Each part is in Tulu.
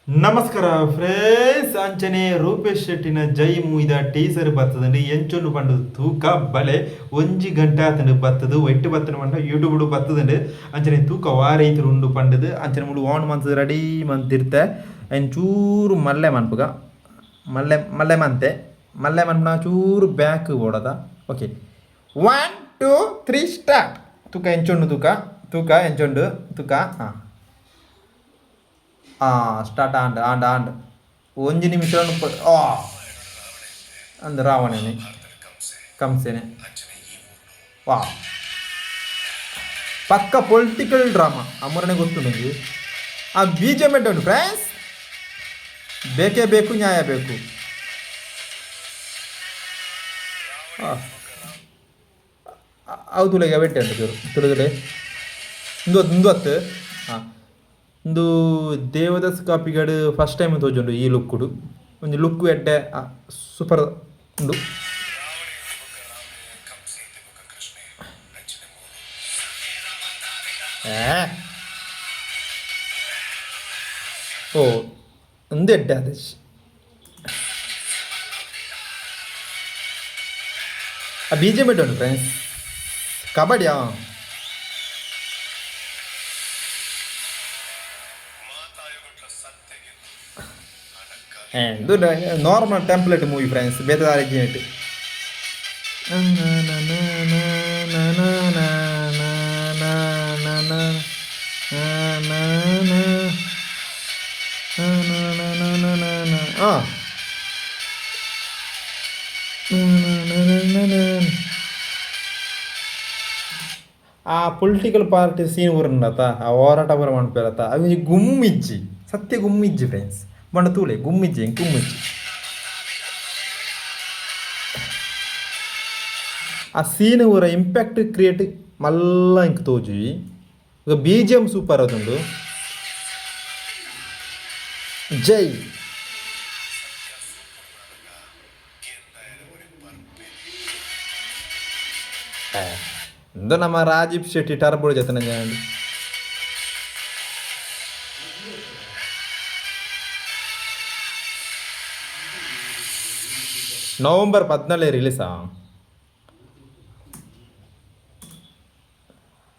ನಮಸ್ಕಾರ ಫ್ರೆಂಡ್ಸ್, ಅಂಚನೆ ರೂಪೇಶ್ ಶೆಟ್ಟಿನ ಜೈ ಮೂವಿದ ಟೀಸರ್ ಬತ್ತದಂಡು. ಎಂಚೊಂಡು ಪಂಡು ತೂಕ ಬಲೆ. 1 ಗಂಟೆ ಆತಂಡು ಬತ್ತದು. ಒಟ್ಟು ಬತ್ತನ ಪಂಡ ಯೂಟ್ಯೂಬ್ ಬತ್ತದಂಡು. ಅಂಚನೆ ತೂಕ ವಾರೈತರು ಉಂಡು ಪಂಡದು. ಅಂಚನೆ ಮುಳು ಆನ್ ಮಂತದ ರೆಡಿ ಮಂತಿರ್ತೆ. ಐನ್ ಚೂರು ಮಲ್ಲೆ ಮನ್ಪುಗ, ಮಲ್ಲೆ ಮಲ್ಲೆ ಮಂತೆ. ಮಲ್ಲೆ ಮನ್ಪುನ ಚೂರು ಬ್ಯಾಕ್ ಓಡದ. Okay, 1 2 3 start. ತೂಕ ಎಂಚೊಂಡು, ತೂಕ ತೂಕ ಎಂಚೊಂಡು ತೂಕ. ಹಾಂ ಆ ಸ್ಟಾರ್ಟ್ ಆಂಡ್ ಆಂಡ್ ಆಂಡ್. 1 ನಿಮಿಷ. ಆ ಅಂದ್ ರಾವಣನೆ, ಕಂಸೆನೆ. ವಾ, ಪಕ್ಕ ಪೊಲಿಟಿಕಲ್ ಡ್ರಾಮಾ. ಅಮರನೆ ಗೊತ್ತು. ಆ ಬಿಜೆಪಿ ಉಂಟು ಫ್ರೆಂಡ್ಸ್. ಬೇಕೇ ಬೇಕು, ನ್ಯಾಯ ಬೇಕು. ಅವು ತುಲೆಗೆ ಬೆಟ್ಟೆ ಉಂಟು ಚೂರು ತುಲೆ ತುಲೆ. ಇಂದು ಇಂದು ಹತ್ತು. ಹಾಂ, ಇಂದು ದೇವದಾಸ್ ಕಾಪಿಗಾಡು ಫಸ್ಟ್ ಟೈಮ್ ತೋಜುಂಡು ಈ ಲುಕ್ಕುಡು. ಒಂಜಿ ಲುಕ್ ಎಡ್ಡೆ, ಸೂಪರ್ ಉಂಡು. ಏ ಓ, ಇಂದು ಎಡ್ಡೆ ಆದಶ್. ಆ ಬಿಜೆಪಿ ಉಂಟು ಫ್ರೆಂಡ್ಸ್. ಕಬಡ್ಡಿಯಾ? ಇದು ನಾರ್ಮಲ್ ಟೆಂಪ್ಲೇಟ್ ಮೂವಿ ಫ್ರೆಂಡ್ಸ್, ಬೇರೆ ದಾರಿ. ಆ ಆ ಪೊಲಿಟಿಕಲ್ ಪಾರ್ಟಿ ಸೀನ್ ಊರುಂಡತ, ಆ ಹೋರಾಟ ಪೂರ ಮನ್ಪೆರತ. ಅವು ಗುಮ್ಮಿಜ್ಜಿ, ಸತ್ಯ ಗುಮ್ಮಿಜ್ಜಿ ಫ್ರೆಂಡ್ಸ್. ಬಂಡ ತೂಲೆ, ಗುಮ್ಮಿಜ್ಜಿ, ಗುಮ್ಮಿಜ್ಜಿ. ಆ ಸೀನ್ ಊರ ಇಂಪ್ಯಾಕ್ಟ್ ಕ್ರಿಯೇಟ್ ಮಲ್ಲ ಇಂಕ್ ತೋಜುವಿ. ಈಗ ಬಿಜಿಎಂ ಸೂಪರ್ ಅದುಂಡು. ಜೈ. ಇಂದು ನಮ್ಮ ರಾಜೀವ್ ಶೆಟ್ಟಿ ಟರ್ಬೋ ಜೊತೆ. ನವೆಂಬರ್ 14 ರಿಲೀಸಾ.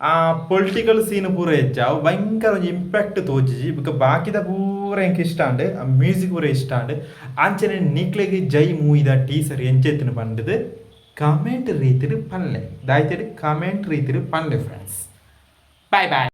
ಆ ಪೊಲಿಟಿಕಲ್ ಸೀನ್ ಪೂರ ಹೆಚ್ಚ ಅವು ಭಯಂಕರ ಒಂಜಿ ಇಂಪ್ಯಾಕ್ಟ್ ತೋಜಿಜಿ. ಬೊಕ ಬಾಕಿದ ಪೂರ ಎಂಕ್ ಇಷ್ಟ ಆಂಡ್. ಆ ಮ್ಯೂಸಿಕ್ ಪೂರ ಇಷ್ಟ ಆಂಡ್. ಅಂಚನೆ ನಿಕ್ಲೆಗ್ ಜೈ ಮೂವಿದ ಟೀಸರ್ ಎಂಚೆತ್ತಿನ ಪಂಡದು ಕಮೆಂಟ್ ರೀತಿಡ್ ಪನ್ಲೆ. ದಾಯ್ತಿಡ್ ಕಮೆಂಟ್ ರೀತಿಡ್ ಪನ್ಲೆ ಫ್ರೆಂಡ್ಸ್. Boy boy.